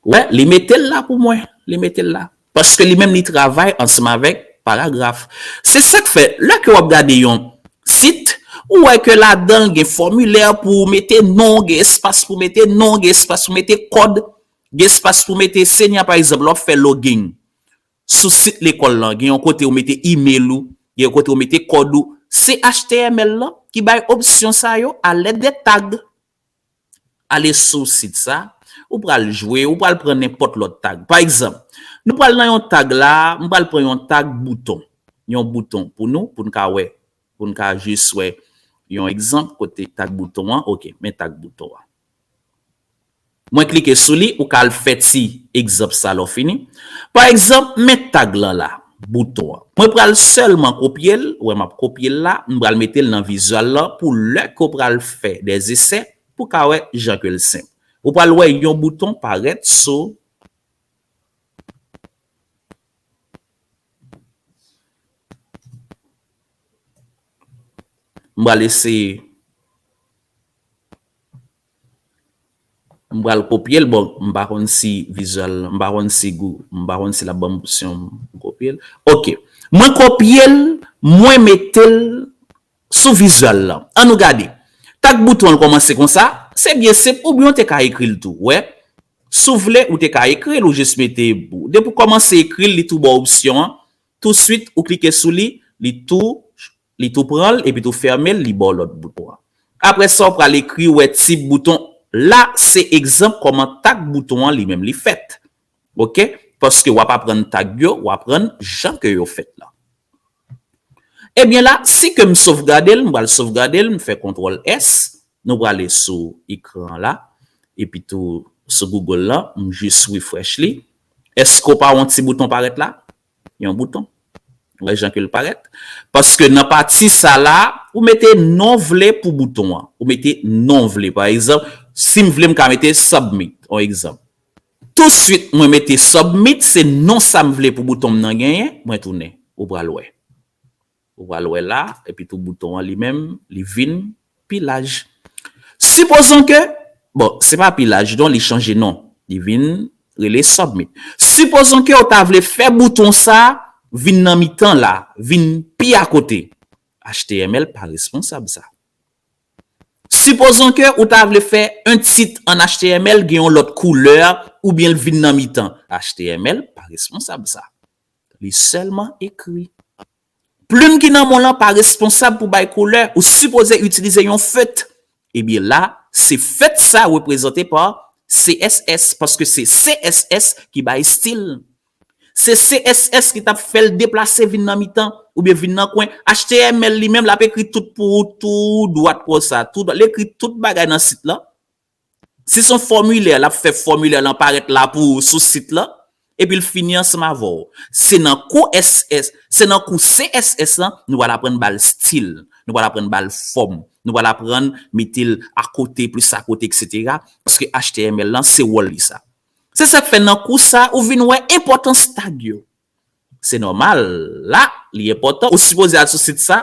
Wè, li mete l la pou mwen. Li mete l la. Paske li menm li travay ansanm avèk paragraf. Se sa k fè, lè ke w ap gade yon sit, ou wè ke ladan l gen fòmilè pou w mete non, gen espas pou w mete non, gen espas pou w mete kòd, gen espas pou w mete senya, pa egzanp, lè w ap fè login sou sit lekòl lan, gen yon kote ou mete imèl ou, gen yon kote ou mete kòd ou. Se H T M L lan ki bay opsyon sa yo alèd de tag. Ale sou sit sa, ou pral jwe, ou pral pran nenpòt lòt tag. Pa egzanp, nou pral nan yon tag la, m pral pran yon tag bouton. Yon bouton pou nou, pou n ka wè, pou n ka jis wè yon egzanp kote tag bouton an. Ok, men tag bouton an. Mwen klike sou li, ou ka al fè ti egzanp sa lè w fini. Pa egzanp, men tag lan la, bouton an. Mwen pral sèlman kopye l, wè m ap kopye l la, m pral mete l nan vizyèl lan pou lè ke w pral fè dèzesè, pou w ka wè jan ke l senp. Ou pral wè yon bouton parèt sou M pral eseye. M pral kopye l. Bon, m pa konn si vizyèl, m pa konn si gou, m pa konn si l ap ban m opsyon m kopye l. Ok. Mwen kopye l, mwen mete l sou vizyèl lan. Ann nou gade. Tag bouton an kòmanse konsa. Se byen senp, oubyen w te ka ekri l tou. Wè. Si w vle, ou te ka ekri l, ou jis mete, depi w kòmanse ekri l, li tou ba w opsyon an. Touswit, ou klike sou li, li tou, li tou pran l, epi tou fèmen l, li ba w lòt bouton an. Apre sa, w pral ekri, wè, tip bouton. La, se egzanp kòman tag bouton an li menm li fèt. Ok? Paske w ap aprann tag yo, w aprann jan ke yo fèt la. Ebyen la, si ke m sovgade l, m pral sovgade l, m fè kontwòl S, nou prale sou ekran la, epi tou sou Google la, m jis refresh li. Èske w pa wè yon ti bouton parèt la? Yon bouton. Ou wè jan ke l parèt? Paske nan pati sa la, ou mete non vle pou bouton an. Ou mete non vle. Pa egzanp, si m vle, m ka mete submit, yon egzanp. Touswit, mwen mete submit, se non sa m vle pou bouton m nan genyen, mwen tounen. Ou pral wè. Ou pral wè la, epi tou bouton an li menm, li vin pi laj. Sipozon ke, bon, se pa pi laj non, li chanje non. Li vin rele submit. Sipozon ke w ta vle fè bouton sa vin nan mitan la, vin pi akote. H T M L pa responsab sa. Sipozon ke ou ta vle fè yon tit an H T M L gen yon lòt koulè oubyen l vin nan mitan. H T M L pa responsab sa. Li sèlman ekri. Plim ki nan men w lan pa responsab pou bay koulè. Ou sipoze itilize yon feutre. Ebyen la, se feutre sa reprezante pa C S S, paske se C S S ki bay stil. Se C S S ki t ap fè l deplase vin nan mitan, oubyen vin nan kwen. H T M L li menm, l ap ekri tout pou ou, tou dwat konsa, tou dwat. L ekri tout bagay nan sit lan. Si se yon fòmilè, l ap fè fòmilè lan parèt la pou ou sou sit lan, epi l fini ansanm avè w. Se nan kou S S, se nan kou C S S lan, nou pral aprann ba l stil, nou pral aprann ba l fòm, nou pral aprann mete l akote, plis akote, etsetera. Paske H T M L lan, se wòl li sa. Se sa k fè nan kou sa, ou vin wè enpòtans tag yo. Se nòmal, la, li enpòtan. Ou sipoze al sou sit sa,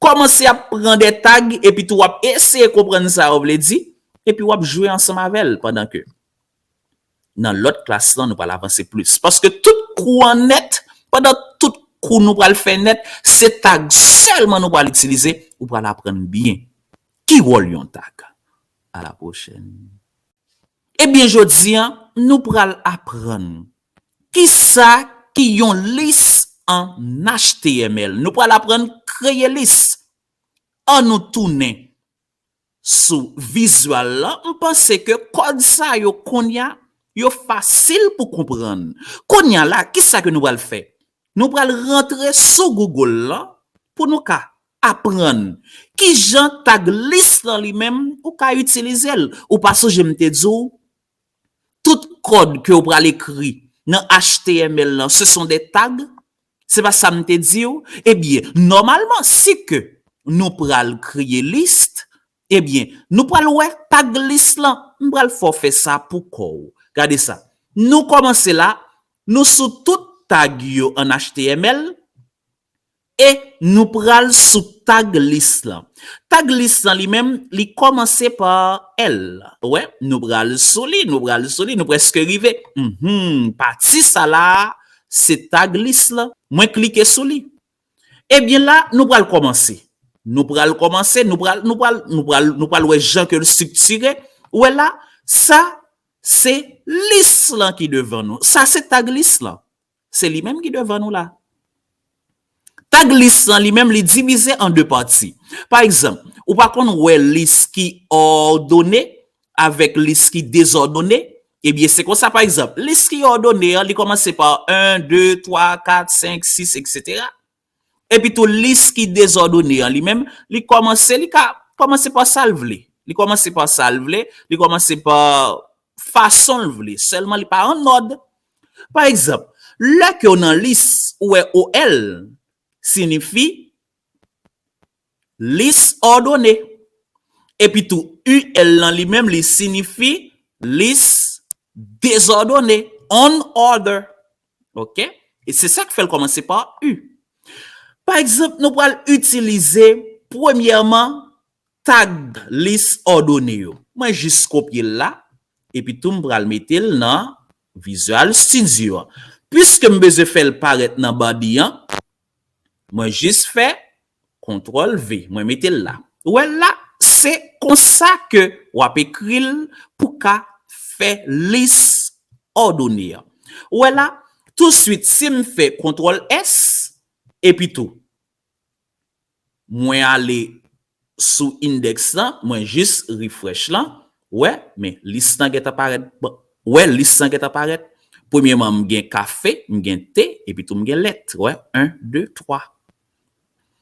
kòmanse ap pran de tag, epi tou w ap eseye konprann sa yo vle di, epi w ap jwe ansanm avè l pandan ke nan lòt klas lan, nou pral avanse plis. Paske tout kou an nèt, pandan tout kou nou pral fè nèt, se tag sèlman nou pral itilize, ou pral aprann byen. Ki wòl yon tag? A la pwochèn. Ebyen, jodi a, nou pral aprann kisa ki yon lis an H T M L. Nou pral aprann kreye lis. Ann nou tounen sou vizyèl lan. M panse ke kòd sa yo kounye a, yo fasil pou konprann. Kounye a la, kisa ke nou pral fè? Nou pral rantre sou Google lan pou nou ka aprann kijan tag lis lan li menm ou ka itilize l. Ou pa sonje m te di w, tout kòd ke w pral ekri nan H T M L lan, ce sont des tags? Se pa sa m te di w? Ebyen, nòmalman, si ke nou pral kreye lis, ebyen, nou pral wè tag lis lan. M pral fè w fè sa pou kò w. Gade sa. Nou kòmanse la, nou sou tout tag yo an H T M L, e nou pral sou tag lis lan. Tag lis lan li menm, li kòmanse pa L. Wè, nou pral sou li, nou pral sou li, nou prèske rive. Mhm, pati sa la, se tag lis lan. Mwen klike sou li. Ebyen la, nou pral kòmanse. Nou pral kòmanse, nou pral, nou pral, nou pral, nou pral wè jan ke l estriktire. Ou wè la, sa, se lis lan ki devan nou. Sa, se tag lis lan. Se li menm ki devan nou la. Tag lis lan li menm, li divize an de pati. Pa egzanp, ou pa konn wè lis ki òdone avèk lis ki dezòdone? Ebyen, se konsa, pa egzanp, lis ki òdone an, li kòmanse pa en, de, twa, kat, senk, sis, etsetera. Epi tou, lis ki dezòdone an, li menm, li kòmanse, li ka kòmanse pa sa l vle. Li kòmanse pa sa l vle, li kòmanse pa fason l vle. Sèlman, li pa an òd. Pa egzanp, lè ke w nan lis, ou wè O L siyifi lis òdone. Epi tou, U L lan li menm, li siyifi lis dezòdone, unordered. Oke? E se sa k fè l kòmanse pa U. Pa egzanp, nou pral itilize, premyèman, tag lis òdone yo. Mwen jis kopye l la, epi tou m pral mete l nan Visual Studio an. Piske m bezwen fè l parèt nan body an, mwen jis fè kontwòl V, mwen mete l la. Ou wè la, se konsa ke w ap ekri l pou ka fè lis òdone an. Ou wè la, touswit, si m fè kontwòl S, epi tou, mwen ale sou index lan, mwen jis refresh lan, wè, men lis lan gentan parèt. Bon, wè, lis lan gentan parèt. Premyèman, m gen kafe, m gen te, epi tou m gen lèt. Wè, en, de, twa.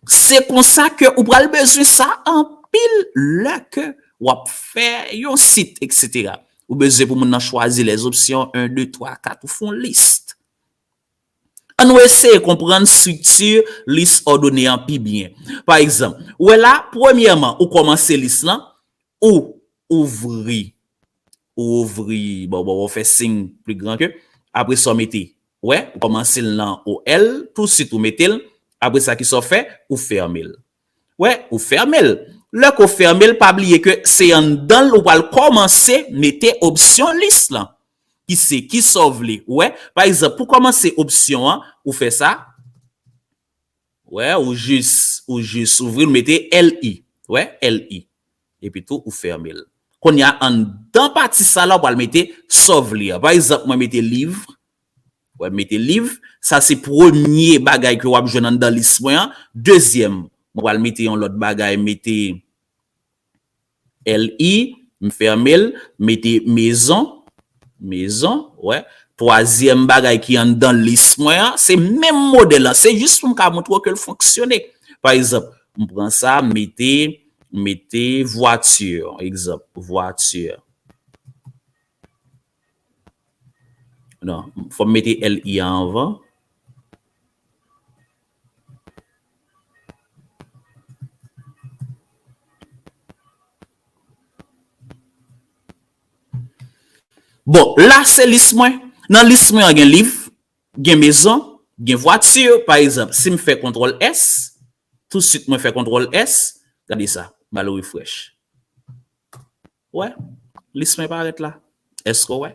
Se konsa ke ou pral bezwen sa anpil lè ke w ap fè yon sit, etsetera. Ou bezwen pou moun nan chwazi les options, en, de, twa, kat, ou fè yon lis. Ann nou eseye konprann estrikti lis òdone an pi byen. Pa egzanp, ou wè la, premyèman, ou kòmanse lis lan, ou ouvri, ou ouvri, bon, bon, ou fè siy pli gran ke, apre sa, w mete, wè, ou kòmanse l nan O L, tousuit ou mete l, apre sa, kisa w fè? Ou fèmen l. Wè, ou fèmen l. Lè ke w fèmen l, pa bliye ke se anndan l ou pral kòmanse mete opsyon lis lan. Ki se, kisa w vle. Ou wè, pa egzanp, pou kòmanse opsyon an, ou fè sa. Wè, ou jis, ou jis ouvri, ou mete L I. Wè, L I. Epi tou, ou fèmen l. Kounye a, anndan pati sa la, ou pral mete sa w vle a. Pa egzanp, mwen mete liv. Wè, mete liv. Sa se premye bagay ke w ap jwenn anndan lis mwen an. Dezyèm, mwen pral mete yon lòt bagay, mete L I, m fèmen l, mete mezon, maison, wè. Twazyèm bagay ki anndan lis mwen an, se menm modèl la. Se jis pou m ka montre w ke l fonksyone. Pa egzanp, m pran sa, m mete, m mete voiture, egzanp, voiture. Non, fò m mete L I a anvan. Bon, la se lis mwen. Nan lis mwen an gen liv, gen mezon, gen vwati. Pa egzanp, si m fè kontwòl S, tousuit mwen fè kontwòl S, gade sa, m al refresh. Wè, lis mwen parèt la. Èske w wè?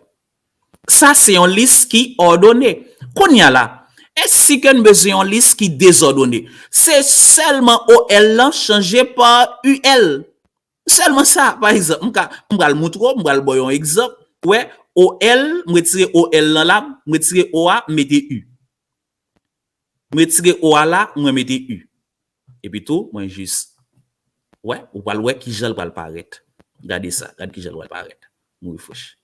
Sa se yon lis ki òdone. Kounye a la, èske ke n bezwen yon lis ki dezòdone? Se sèlman O L lan chanje pa U L. Sèlman sa, pa egzanp, m ka, m pral moutre w, m pral ba w yon egzanp. Wè, O L, m retire O L lan la, m retire O a, m mete U. M retire O a la, mwen mete U. Epi tou, mwen jis. Wè, ou pral wè kijan l pral parèt. Gade sa, gade kijan l pral parèt. M refresh.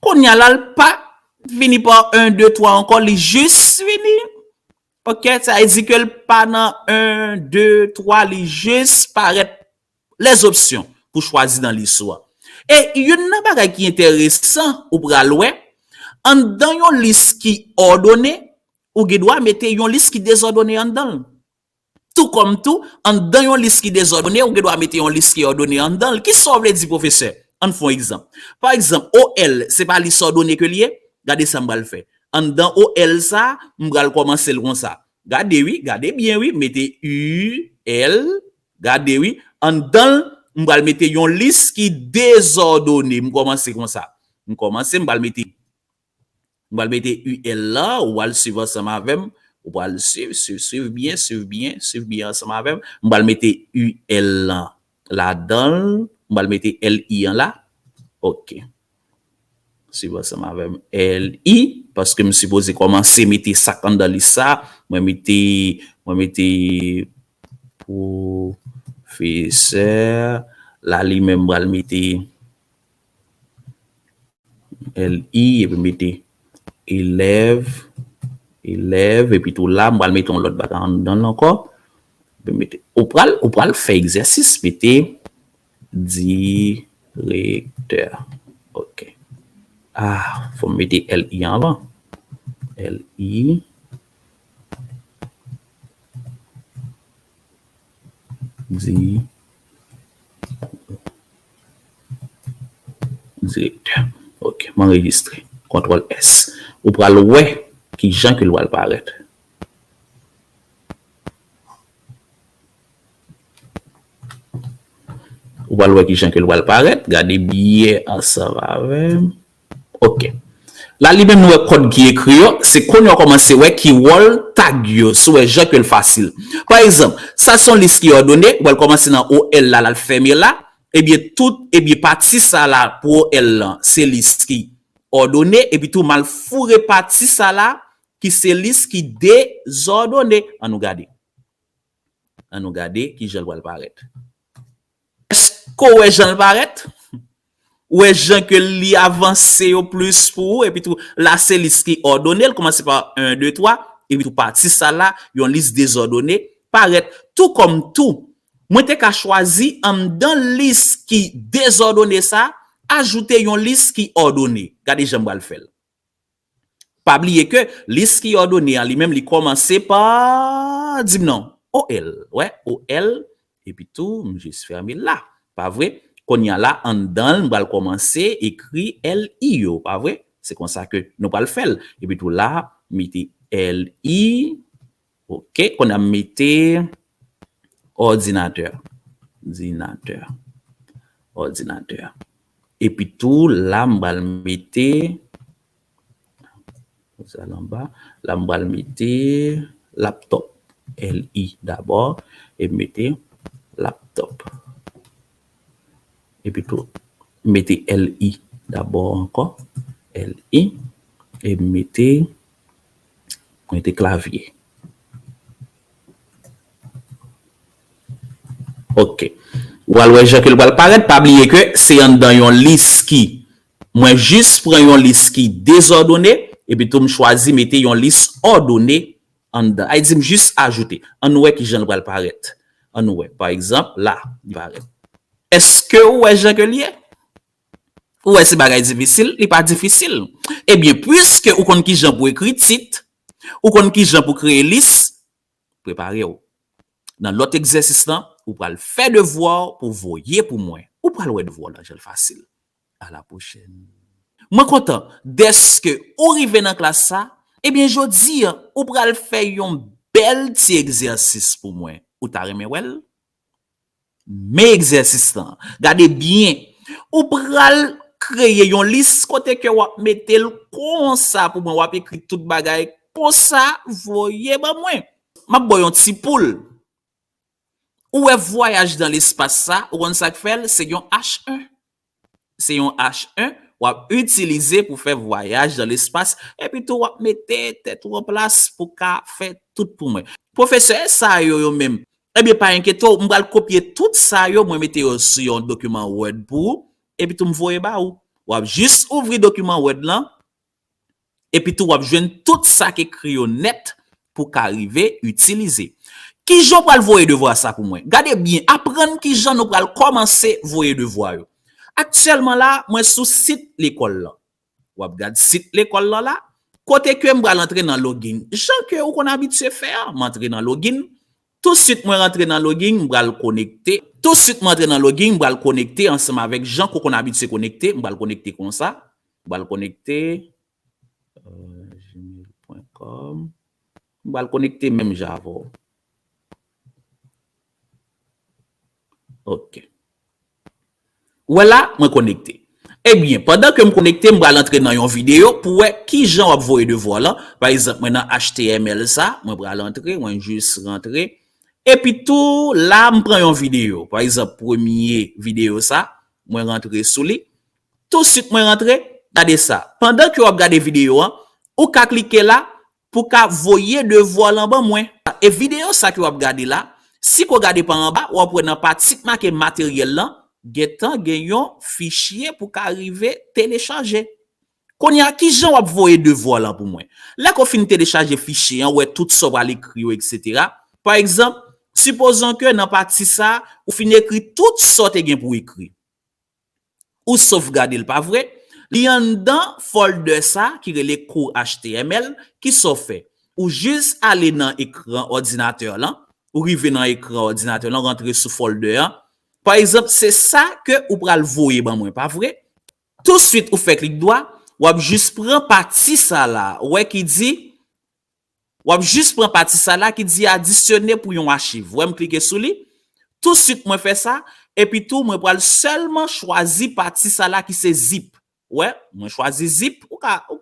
Kounye a la, l pa vini pa en, de, twa ankò, li jis vini. Ok, sa vle di ke l pa nan en, de, twa, li jis parèt les options pou chwazi nan lis ou a. E youn nan bagay ki enteresan ou pral wè, anndan yon lis ki òdone, ou gen dwa mete yon lis ki dezòdone anndan l. Tou kòm tou, anndan yon lis ki dezòdone, ou gen dwa mete yon lis ki òdone anndan l. Kisa w vle di, pwofesè? Ann fè yon egzanp. Pa egzanp, O L, se pa lis òdone ke l ye? Gade sa m pral fè. Anndan O L sa, m pral kòmanse l konsa. Gade wi, gade byen wi, mete U L, gade wi. Anndan l, m pral mete yon lis ki dezòdone. M kòmanse konsa. M kòmanse, m pral mete, m pral mete U L la, ou pral swiv ansanm avè m. Ou pral swiv, swiv, swiv byen, swiv byen, swiv byen ansanm avè m. M pral mete U L lan ladan l. M pral mete L I an la. Ok. Swiv ansanm avè m L I, paske m sipoze kòmanse mete sa k anndan lis sa. Mwen mete, mwen mete pwofesè, la li menm pral mete L I, epi mete elèv, elèv, epi tou la, m pral mete yon lòt bagay anndan l ankò. Epi mete, ou pral, ou pral fè egzèsis, mete direktè. Ok. Ah, fò m mete L I anvan. L I, di, direktè. Ok, m anrejistre. Kontwòl S. Ou pral wè kijan ke l pral parèt. Ou pral wè kijan ke l pral parèt. Gade byen ansanm avè m. Ok. La, li menm, nou wè kòd ki ekri yo. Se kounye a w kòmanse wè ki wòl tag yo, si w wè jan ke l fasil. Pa egzanp, sa se yon lis ki òdone, ou pral kòmanse nan O L la, l al fèmen la. Ebyen, tout, ebyen, pati sa la pou O L lan, se lis ki òdone, epi tou m al foure pati sa la, ki se lis ki dezòdone. Ann nou gade. Ann nou gade kijan l pral parèt. Èske w wè jan l parèt? Ou wè jan ke li avanse yo plis pou ou, epi tou la se lis ki òdone, l kòmanse pa en, de, twa, epi tou pati sa la, yon lis dezòdone, parèt tou kòm tou. Mwen te ka chwazi anndan lis ki dezòdone sa, ajoute yon lis ki òdone. Gade jan m pral fè l. Pa bliye ke lis ki òdone an li menm, li kòmanse pa, di m non, O L. Wè, O L, epi tou, m jis fèmen l la. Pa vre? Kounye a la, anndan l, m pral kòmanse ekri L I yo, pa vre? Se konsa ke nou pral fè l. Epi tou la, mete L I, Ok, kounye a m mete òdinatè. Òdinatè. Òdinatè. Epi tou, la, m pral mete, sa l anba, la, m pral mete laptop. L I dabò, e m mete laptop. Epi tou, m mete L I dabò ankò. L I. E m mete, mete klavye. Ok. Ou al wè jan ke l pral parèt. Pa bliye ke se anndan yon lis ki Mwen jis pran yon lis ki dezòdone, epi tou m chwazi mete yon lis òdone anndan. Ay di m jis ajoute. Ann wè kijan l pral parèt. Ann wè. Pa egzanp, la, li parèt. Èske ou wè jan ke l ye? Ou wè se bagay difisil? Li pa difisil. Ebyen, piske ou konn kijan pou ekri tit, ou konn kijan pou kreye lis, prepare w. Nan lòt egzèsis lan, ou pral fè devwa w pou voye pou mwen. Ou pral wè devwa w lan jan l fasil. A la pwochèn. Mwen kontan dèske ou rive nan klas sa. Ebyen, jodi a, ou pral fè yon bèl ti egzèsis pou mwen. Ou ta renmen wè l? Men egzèsis lan. Gade byen. Ou pral kreye yon lis kote ke w ap mete l konsa pou mwen. W ap ekri tout bagay konsa, voye ban mwen. M ap ba w yon ti poul. Ou wè vwayaj dan lespas sa, ou konn sa k fè l? Se yon H un. Se yon H un w ap itilize pou fè vwayaj dan lespas, epi tou w ap mete tèt ou an plas pou ka fè tout pou mwen. Pwofesè, sa yo, yo menm. Ebyen, pa enkyete w, m pral kopye tout sa yo, mwen mete yo sou yon dokiman Word pou ou, epi tou m voye ba ou. W ap jis ouvri dokiman Word lan, epi tou w ap jwenn tout sa k ekri yo nèt pou ka rive itilize. Kijan w pral voye devwa sa pou mwen? Gade byen, aprann kijan nou pral kòmanse voye devwa yo. Aktyèlman la, mwen sou sit lekòl lan. W ap gad sit lekòl lan la. Kote ke m pral antre nan login. Jan ke ou konn abitye fè a, m antre nan login. Tousuit mwen rantre nan login, m pral konekte. Tousuit mwen antre nan login, m pral konekte ansanm avèk jan ke ou konn abitye konekte. M pral konekte konsa. M pral konekte. Euh, gmail point com. M pral konekte menm jan avè w. Ok. Ou wè la, mwen konekte. Ebyen, pandan ke m konekte, m pral antre nan yon videyo pou wè kijan w ap voye devwa lan. Pa egzanp, mwen nan H T M L sa, mwen pral antre, mwen jis rantre. Epi tou, la, m pran yon videyo. Pa egzanp, premye videyo sa, mwen rantre sou li. Tousuit, mwen rantre, gade sa. Pandan ke w ap gade videyo an, ou ka klike la, pou ka voye devwa lan ban mwen. E videyo sa ke w ap gade la, si ke w gade pa anba, w ap wè nan pati k make materyèl lan, gentan gen yon fichye pou ka rive telechaje. Kounye a, kijan w ap voye devwa lan pou mwen? Lè ke w fin telechaje fichye an, w wè tout sa w pral ekri yo, etsetera. Pa egzanp, sipozon ke nan pati sa, ou fin ekri tout sa w te gen pou w ekri. Ou sovgade l, pa vre? Li anndan folder sa ki rele kou H T M L, ki sa w fè? Ou jis ale nan ekran òdinatè lan, ou rive nan ekran òdinatè lan, rantre sou folder an. Pa egzanp, se sa ke ou pral voye ban mwen, pa vre? Tousuit ou fè klik dwa, w ap jis pran pati sa la, ou wè ki di, w ap jis pran pati sa la ki di adisyone pou yon achiv. Ou wè m klike sou li, tousuit mwen fè sa, epi tou mwen pral sèlman chwazi pati sa la ki se zip. Ou wè, mwen chwazi zip, ou ka, ou,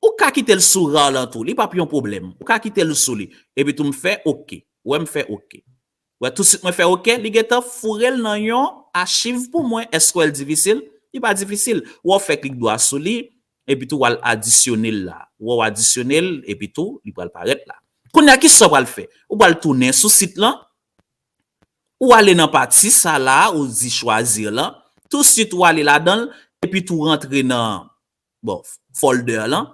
ou ka kite l sou raw lan tou, li p ap yon pwoblèm. Ou ka kite l sou li, epi tou m fè oke. Ou wè m fè oke. Wè, tousuit mwen fè oke, li gentan foure l nan yon achiv pou mwen. Èske w wè l difisil? Li pa difisil. Wè w fè klik dwa sou li, epi tou w al adisyone l la. Wè w adisyone l, epi tou li pral parèt la. Kounye a, kisa w pral fè? Ou pral tounen sou sit lan, ou ale nan pati sa la, ou di chwazi lan, tousuit ou ale ladan l, epi tou rantre nan, bon, folder lan,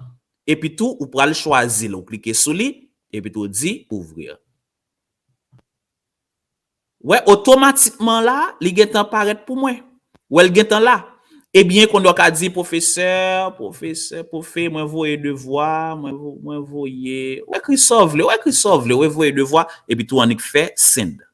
epi tou ou pral chwazi l, ou klike sou li, epi tou ou di ouvrir. Wè, otomatikman la, li gentan parèt pou mwen. Wè, l gentan la. Ebyen, kounye a w ka di, pwofesè, pwofesè, pwofe, mwen voye devwa, mwen vo-, mwen voye. Ou ekri sa w vle, ou ekri sa w vle, ou voye devwa, epi tou annik fè send.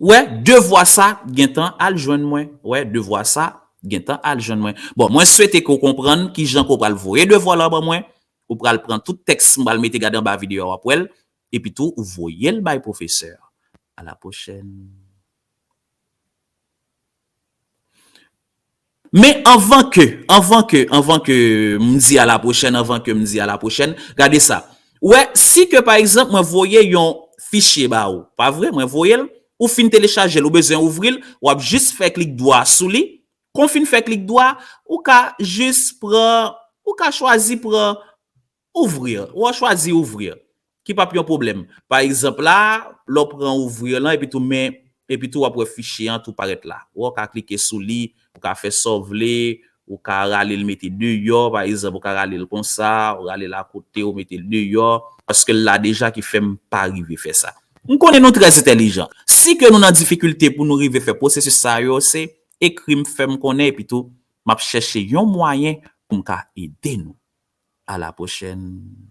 Wè, devwa sa gentan al jwenn mwen. Wè, devwa sa gentan al jwenn mwen. Bon, mwen swete ke w konprann kijan ke w pral voye devwa la ban mwen. Ou pral pran tout tèks m pral mete gade anba videyo a, w ap wè l. Epi tou, ou voye l bay pwofesè. A la pwochèn. Men anvan ke, anvan ke, anvan ke m di a la pwochèn, anvan ke m di a la pwochèn, gade sa. Ou wè, si ke pa egzanp, mwen voye yon fichye ba ou, pa vre? Mwen voye l, ou fin telechaje l, ou bezwen ouvri l, w ap jis fè klik dwa sou li. Kon w fin fè klik dwa, ou ka jis pran, ou ka chwazi pran ouvrir. Ou chwazi ouvrir. Ki p ap yon pwoblèm. Pa egzanp la, lè w pran ouvrir lan, epi tou men epi tou w ap wè fichye an tou parèt la. Ou ka klike sou li, ou ka fè sa w vle, ou ka rale l mete deyò, pa egzanp, ou ka rale l konsa, ou rale l akote, ou mete l deyò, paske l la deja ki fè m pa rive fè sa. M konnen nou trè entèlijan. Si ke nou nan difikilte pou nou rive fè pwosesis sa yo, se ekri m, fè m konnen, epi tou, m ap chèche yon mwayen pou m ka ede nou. À la prochaine.